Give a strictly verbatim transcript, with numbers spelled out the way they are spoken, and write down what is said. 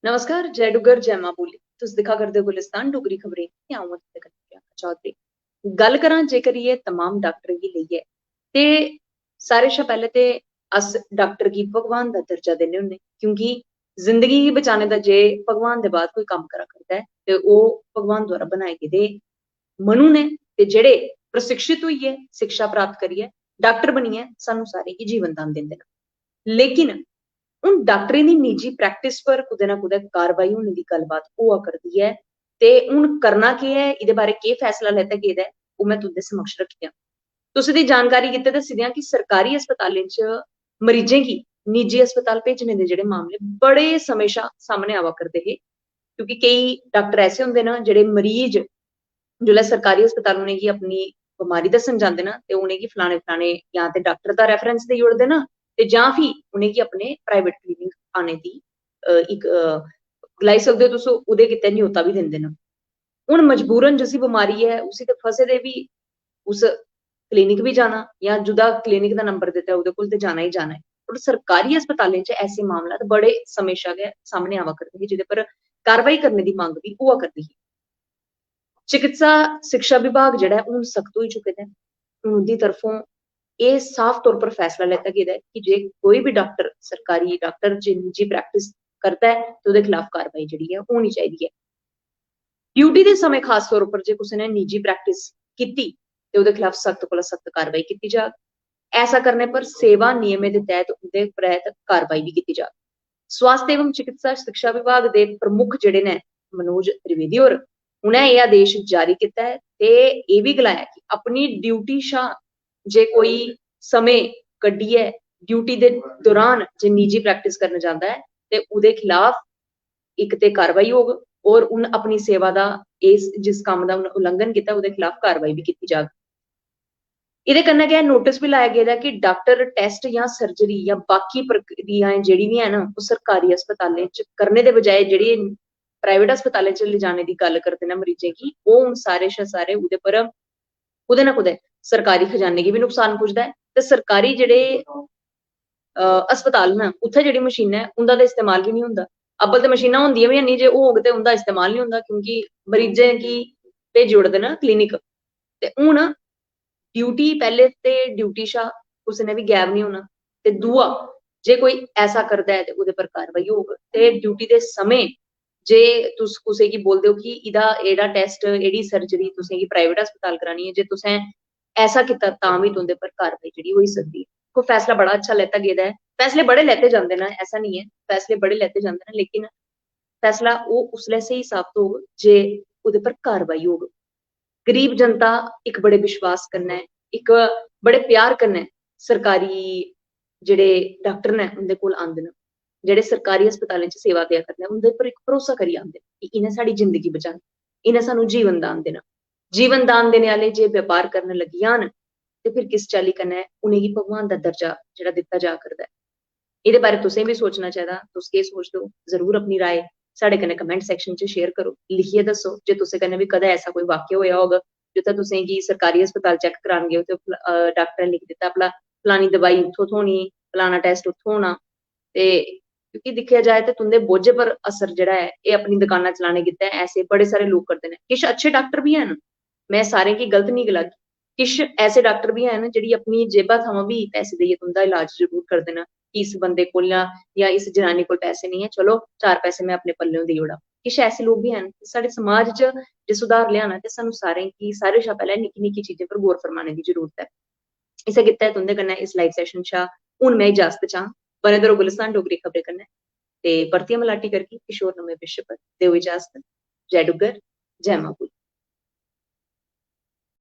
नमस्कार, जय डुग्गर, जय मां बोली। तुस दिक्खा करदे ओ गुलिस्तान डोगरी खबरें ते अ'ऊं आं तुं'दे कन्नै प्रियंका चौधरी। गल्ल करां जेकर इ'यै तमाम डाक्टरें गी लेइयै, ते सारे शा पैह्ले ते अस डाक्टर गी भगवान दा दर्जा दिन्ने होन्ने, क्योंकि जिंदगी गी बचाने दा जे भगवान दे बाद कोई कम्म करा करदा ऐ, ते ओह् भगवान द्वारा बनाए गेदे मनु न, ते जेह्ड़े प्रशिक्षित होइयै, शिक्षा प्राप्त करियै, डाक्टर बनियै सानूं सारें गी जीवन दान दिंदे न। लेकिन हून डाक्टरें दी निजी प्रैक्टिस पर कुतै ना कुतै कारवाई होने दी गल्लबात होआ करदी ऐ, ते हून करना केह् ऐ, एह्दे बारै केह् फैसला लैता गेदा ऐ, ओह् में तुं'दे समक्ष रक्खी आं। तुसें दी जानकारी गित्तै दस्सी देआं कि सरकारी अस्पतालें च मरीजें गी निजी अस्पताल भेजने दे जेह्ड़े मामले बड़े समें शा सामनै आवा करदे हे, क्योंकि केई डाक्टर ऐसे होंदे न जेह्ड़े मरीज जिसलै सरकारी अस्पताल उ'नेंगी अपनी बमारी दस्सन जांदे न, ते उ'नेंगी फलाने फलाने जां ते डाक्टर दा रेफरेंस देई ओड़दे न, ते जां फ्ही उ'नेंगी अपने प्राइवेट क्लिनिक आने दी, अ, इक, अ, गलाई सकदे ओ तुस, ओह्दे गित्तै न्योता बी दिंदे न। हून मजबूरन जिसी बमारी ऐ, उसी ते फसे दे बी उस क्लिनिक बी जाना, जां जुदा क्लिनिक दा नंबर दित्ता ऐ, ओह्दे कोल ते जाना ही जाना ऐ। पर सरकारी अस्पतालें च ऐसे मामला ते बड़े समें शा गै सामनै आवा करदे हे, जेह्दे पर कारवाई करने दी मंग बी होआ करदी ही। चिकित्सा शिक्षा विभाग जेह्ड़ा ऐ, हून सख्त होई चुके दा ऐ। हून उं'दी तरफों एह् साफ तौर पर फैसला लैता गेदा ऐ कि जे कोई बी डाक्टर, सरकारी डाक्टर, जे निजी प्रैक्टिस करदा ऐ, ते ओह्दे खिलाफ कारवाई जेह्ड़ी ऐ, होनी चाहिदी ऐ। ड्यूटी दे समें खास तौर उप्पर जे कुसै ने निजी प्रैक्टिस कीती, ते ओह्दे खिलाफ सख्त कोला सख्त कारवाई कीती जाग। ऐसा करने पर सेवा नियमें दे तैह्त उं'दे परैत कारवाई बी कीती जाग। स्वास्थ्य एवं चिकित्सा शिक्षा विभाग दे प्रमुख जेह्ड़े न मनोज त्रिवेदी होर, उ'नें एह् आदेश जारी कीता ऐ ते एह् बी गलाया कि अपनी ड्यूटी शा जे कोई समें कड्ढियै ड्यूटी दे दौरान जे निजी प्रैक्टिस करना चांह्दा ऐ, ते ओह्दे खिलाफ इक ते कारवाई होग, और उन अपनी सेवा दा इस, जिस कम्म दा उन उल्लंघन कीता, ओह्दे खिलाफ कारवाई बी कीती जाग। एह्दे कन्नै गै नोटिस बी लाया गेदा ऐ कि डाक्टर टैस्ट जां सर्जरी जां बाकी प्रक्रियाएं जेह्ड़ी बी हैन, ओह् सरकारी अस्पतालें च करने दे बजाए जेह्ड़ी प्राइवेट अस्पतालें च लिजाने दी गल्ल करदे न मरीजें गी, ओह् हून सारे शा सारे ओह्दे पर कुतै ना कुतै सरकारी खजाने गी बी नुकसान पुजदा ऐ, ते सरकारी जेह्ड़े, अ, अस्पताल न, उत्थै जेह्ड़ी मशीनां ऐ, उं'दा ते इस्तेमाल गै निं होंदा। अव्वल ते मशीनां होंदियां बी हैनी, जे होग ते उं'दा इस्तेमाल निं होंदा, क्योंकि मरीजें गी भेजी ओड़दे न क्लिनिक। ते हून ड्यूटी, पैह्ले ते ड्यूटी शा कुसै ने बी गैब निं होना। ते दूआ, जे कोई ऐसा करदा ऐ ते ओह्दे पर कारवाई होग। ते ड्यूटी दे समें जे तुस कुसै गी बोलदे ओ कि एह्दा, एह्ड़ा टैस्ट, एह्ड़ी सर्जरी तुसेंगी प्राइवेट अस्पताल करानी ऐ, जे तुसें ऐसा कीता तां बी तुं'दे पर कारवाई जेह्ड़ी होई सकदी ऐ। कोई फैसला बड़ा अच्छा लैता गेदा ऐ, फैसले बड़े लैते जंदे न, ऐसा निं ऐ, फैसले बड़े लैते जंदे न, लेकिन फैसला ओह् उसलै स्हेई साबत होग जे ओह्दे पर कारवाई होग। गरीब जनता इक बड़े विश्वास कन्नै, इक बड़े प्यार कन्नै सरकारी जेह्ड़े डाक्टर न उं'दे कोल आंदे न, जेह्ड़े सरकारी अस्पतालें च सेवा देआ करदे न, उं'दे पर इक भरोसा करी आंदे न कि इ'नें साढ़ी जिंदगी बचानी, इ'नें सानूं जीवन दान देना। जीवन दान देने आह्ले जे बपार करन लगी जान, ते फिर किस चाल्ली कन्नै उ'नेंगी भगवान दा दर्जा जेह्ड़ा दित्ता जा करदा ऐ। एह्दे बारै तुसें बी सोचना चाहिदा। तुस केह् सोचदे ओ, जरूर अपनी राय साढ़े कन्नै कमेंट सैक्शन च शेयर करो, लिखियै दस्सो जे तुसें कन्नै बी कदें ऐसा कोई वाक्य होएआ होग जित्थै तुसेंगी सरकारी अस्पताल चैक करान गे ओ ते, अ, डाक्टर ने लिखी दित्ता भला फलानी दवाई उत्थों थ्होनी, फलाना टैस्ट उत्थों होना। ते क्योंकि दिक्खेआ जाए ते तुं'दे बोझे पर असर जेह्ड़ा ऐ, एह् अपनी दकानां चलाने गित्तै ऐसे बड़े सारे लोक करदे न। किश अच्छे डाक्टर बी हैन, में सारें गी गलत निं गलागी। किश ऐसे डाक्टर बी हैन जेह्ड़ी अपनी जेबा थमां बी पैसे देइयै तुं'दा इलाज जरूर करदे न कि इस बंदे कोल जां, जां इस जनानी कोल पैसे नेईं ऐ, चलो चार पैसे में अपने पल्लेओं देई ओड़ां। किश ऐसे लोक बी हैन। साढ़े समाज च जे सुधार लेआना ते सानूं सारें गी, सारें शा पैह्लें निक्की निक्की चीजें पर गौर फरमाने दी जरूरत ऐ। इस्सै गित्तै तुं'दे कन्नै इस लाइव सैशन शा हून में इजाजत चांह्। बने दे र'वो गुलिस्तान डोगरी खबरें कन्नै, ते परतियै मलाटी करगी किश होर नमें विशे पर। देओ इजाजत। जय डुग्गर, जय मां बोली।